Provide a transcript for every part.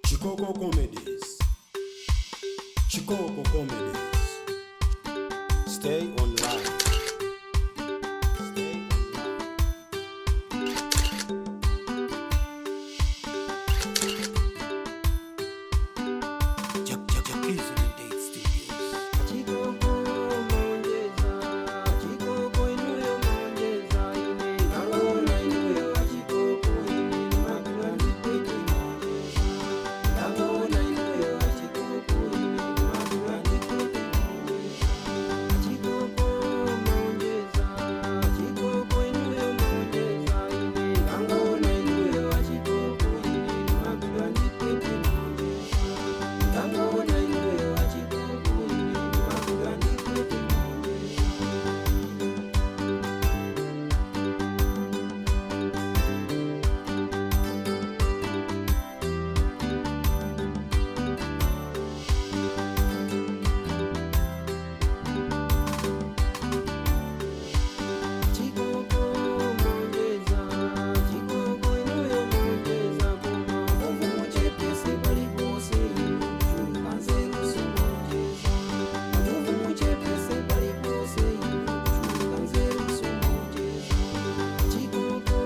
Chikoko Comedies. Chikoko Comedies. Stay online. Stay online. Jack Jack Jack Date Studios. Chikoko monjeza, chikoko inuyo monjeza ine. Ndangona inuyo achikoko ine, makula ndikwete monjeza. Ndangona inuyo achikoko ine, makula ndikwete monjeza. Chikoko monjeza, chikoko inuyo monjeza ine. Ndangona inuyo achikoko ine, makula ndikwete monjeza. Ndangona inuyo achikoko ine, makula ndikwete monjeza. Chikoko monjeza, chikoko inuyo monjeza, koma mvuvu muchepese palipose inu, kuchuluka nzeru sumonjeza. Mvuvu muchepese palipose inu, kuchuluka nzeru sumonjeza. Chikoko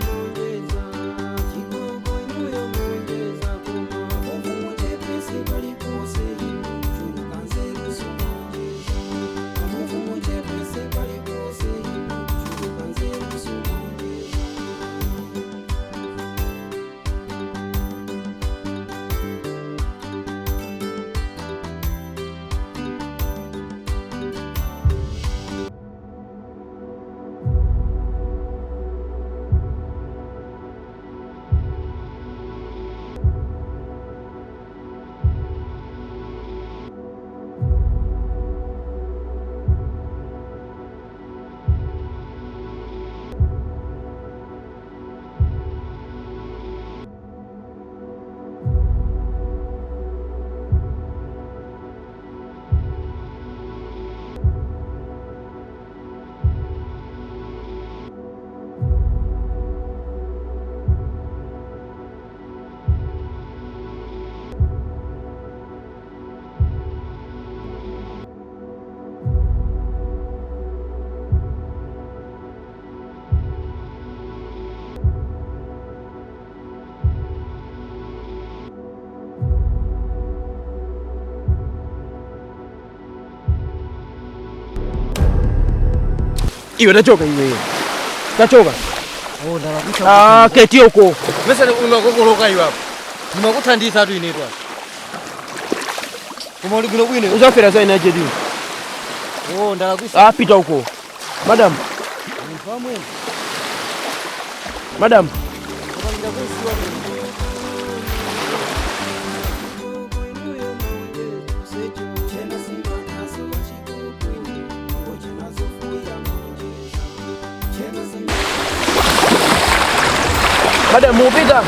monjeza, chikoko inuyo monjeza, koma mvuvu muchepese palipose inu, kuchuluka nzeru sumonjeza. Mvuvu muchepese palipose inu, kuchuluka nzeru sumonjeza. Iwe tachoka iwe. Tachoka. Ah, keti uko. Mese unakokoloka iwe apo. Ndimakuthandiza tu inetu apo. Koma uli bwino bwino. Uzafera zaina jedu. Oh, ndalakwisa. Ah, pita uko. Madam, Munthu wamwene. madam. Kupangira kusiwa bwino. Madam, mupita.